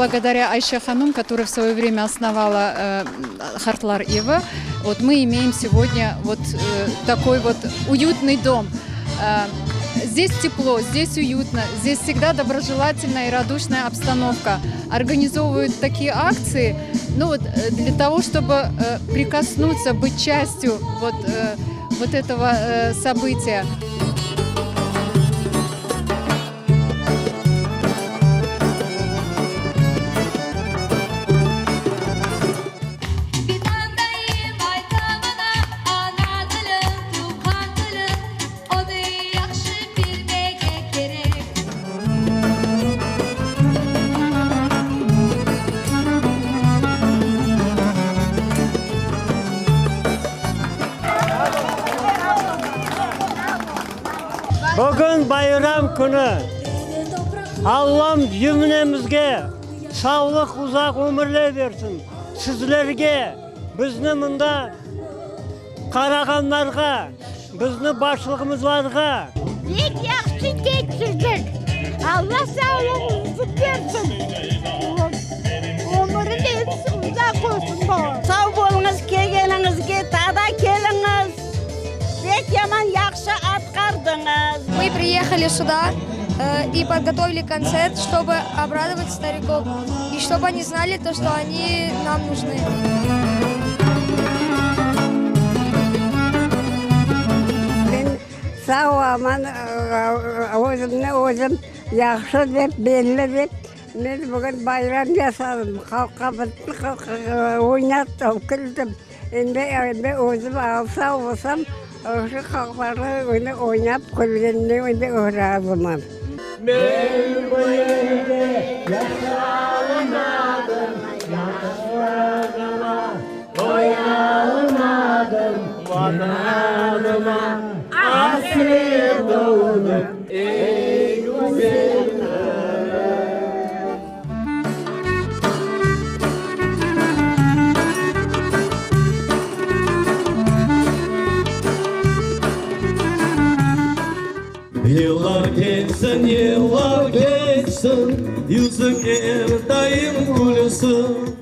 Благодаря Айше ханум, которая в свое время основала Qartlar evi, вот мы имеем сегодня вот такой вот уютный дом. Здесь тепло, здесь уютно, здесь всегда доброжелательная и радушная обстановка. Организовывают такие акции, ну вот, для того, чтобы прикоснуться, быть частью вот, вот этого события. Bitandayım aytamına, ana tilim, tuvğan tilim, onı yahşı bilmege kerek. Bugün bayram künü. Allam cümlemizge sağlıq, uzaq ömürler bersin. Sizlerge, bizni mında qarağanlarğa, bizni başlığımızlarğa. Pek yahşı keçirdik. Alla sağlığıñızı bersin. Ömürin episi uzaq olsun bala. Sav boluñız kelgeniñizge, taa da keliñiz. Pek yaman yahşı atqardıñız. Мы приехали сюда и подготовили концерт, чтобы обрадовать стариков и чтобы они знали то, что они нам нужны. Men sağ-aman özümni özüm yahşı dep, belli dep, men bugün bayram yasadım, halqqa, bütün halqqa oynattım, küldim. Endi, endi özüm sağ olsam, şu halqlarnı oynap külgenine endi razıman. Men bu yerde yaşalmadım, Yaqınlığıma toyalmadım, Vatanıma asret oldım, ey güzel Qırım. Yıllar keçsin, yıllar keçsin, Yüzüñ er daim külsin.